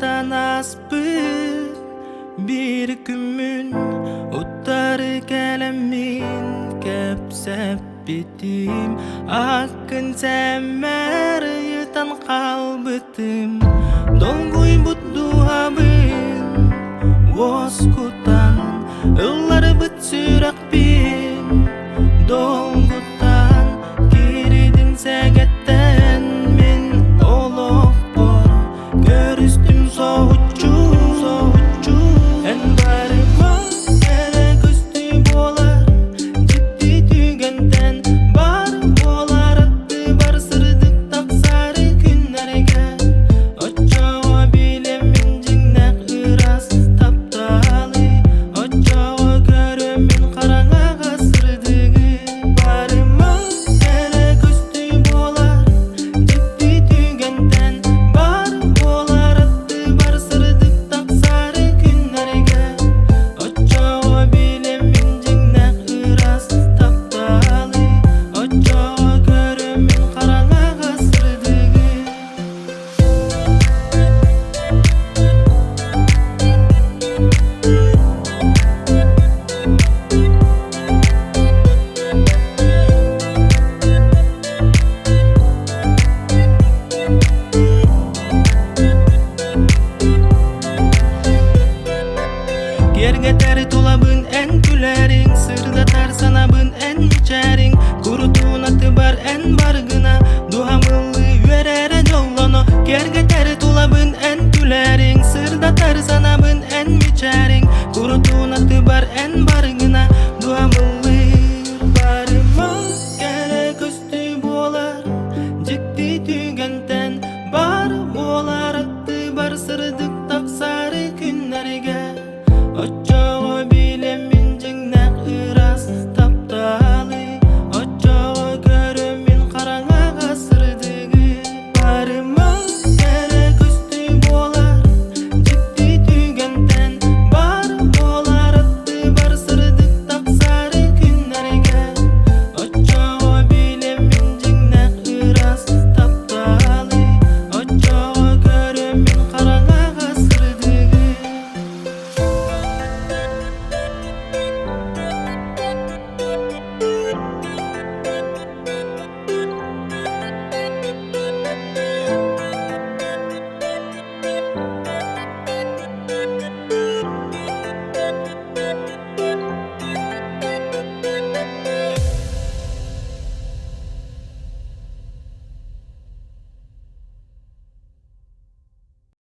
Санатан ааспыт биир күммүн Утары кэлэммин кэпсэппитим Аккын сэммэр ыйытан хаалбытым Долгуйбут дууһабын уоскутан Ылларбыт сүрэхпин долгутан Киридин сэгэттэн мин олохпор Көрүстүм соһуччу, соһуччу Эн барыма эрэ көстүү буолар Дьикти түгэнтэн бар буолар Аттыбар сырдык тахсары күннэргэ Оччоҕо билэммин дьиҥнээх ыраас тапталы Оччоҕо көрөммүн хараҥаҕа сырдыгы Барыма эрэ көстүү буолар Дьикти түгэнтэн бар буолар аттыбар сырдык тахсары күннэргэ Оччоҕо билэммин дьиҥнээх ыраас тапталы Оччоҕо көрөммүн хараҥаҕа сырдыгы. Киэргэтэр тулабын эн күлэриҥ, сырдатар санабын эн мичээриҥ, курутуун атыбар эн баргына, дуһамыллыы үөрэрэ дьоллоно. Киэргэтэр тулабын эн күлэриҥ, сырдатар санабын эн мичээриҥ, курутуун атыбар эн баргына.